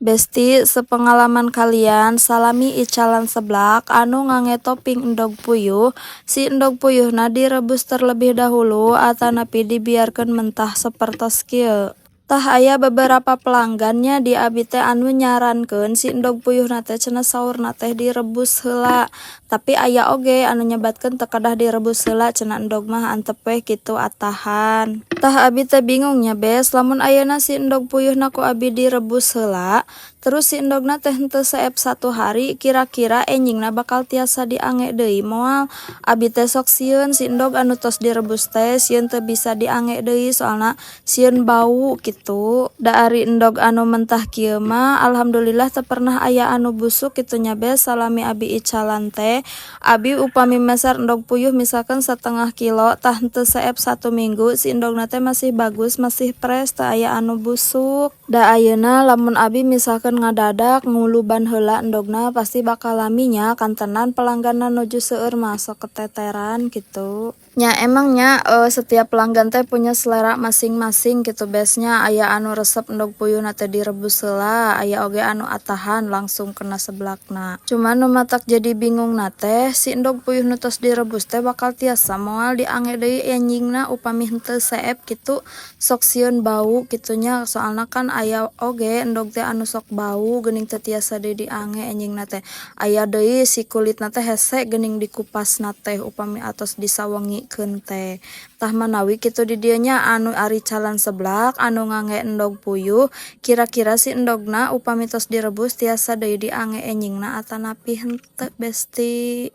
Besti, sepengalaman kalian, salami icalan seblak anu ngangge topping endog puyuh, si endog puyuhna direbus terlebih dahulu atanapi dibiarkan mentah sapertos kieu? Tah, aya beberapa pelanggan nya di abi teh anu nyarankeun si endog puyuhna teh cenah saurna teh direbus heula, tapi aya oge anu nyebatkeun teu kedah direbus heula, cenah endog mah antep we kitu atahan. Tah, abi teh bingung nya, Bes, lamun ayeuna si endog puyuhna ku abi direbus heula, terus si endogna teh henteu seep satu hari, kira-kira enjingna bakal tiasa diangge deui moal? Abi teh sok sieun si endog anu tos direbus teh sieun teu bisa diangge deui, soalna sieun bau kitu. Da ari endog anu mentah kieu mah alhamdulillah teu pernah aya anu busuk kitu nya, Bes, salami abi icalan teh. Abi upami meser endog puyuh misalkan setengah kilo, tah henteu seep satu minggu si endogna teh masih bagus, masih fresh, teu aya anu busuk. Da ayeuna lamun abi misalkan ngadadak nguluban heula endogna, pasti bakal lami nya, kantenan pelangganna nuju seueur mah sok keteteran kitu. Nya emang nya, setiap pelanggan teh punya selera masing-masing gitu, Bes, nya. Aya anu resep endog puyuhna teh direbus heula, aya oge anu atahan langsung kena seblakna. Cuman nu matak jadi bingungna teh, si endog puyuh nu tos direbus teh bakal tiasa moal diangge deui enjingna upami henteu seep kitu? Sok sieun bau kitu nya, soalna kan aya oge endog teh anu sok bau geuning, teu tiasa deui diangge enjingna teh. Aya deui si kulitna teh hese geuning dikupasna teh upami atos disawengikeun teh. Tah, manawi kitu di dieu nya, anu aricalan seblak anu ngangge endog puyuh, kira-kira si endogna upami tos direbus tiasa deui diangge enjingna atanapi henteu, Besti?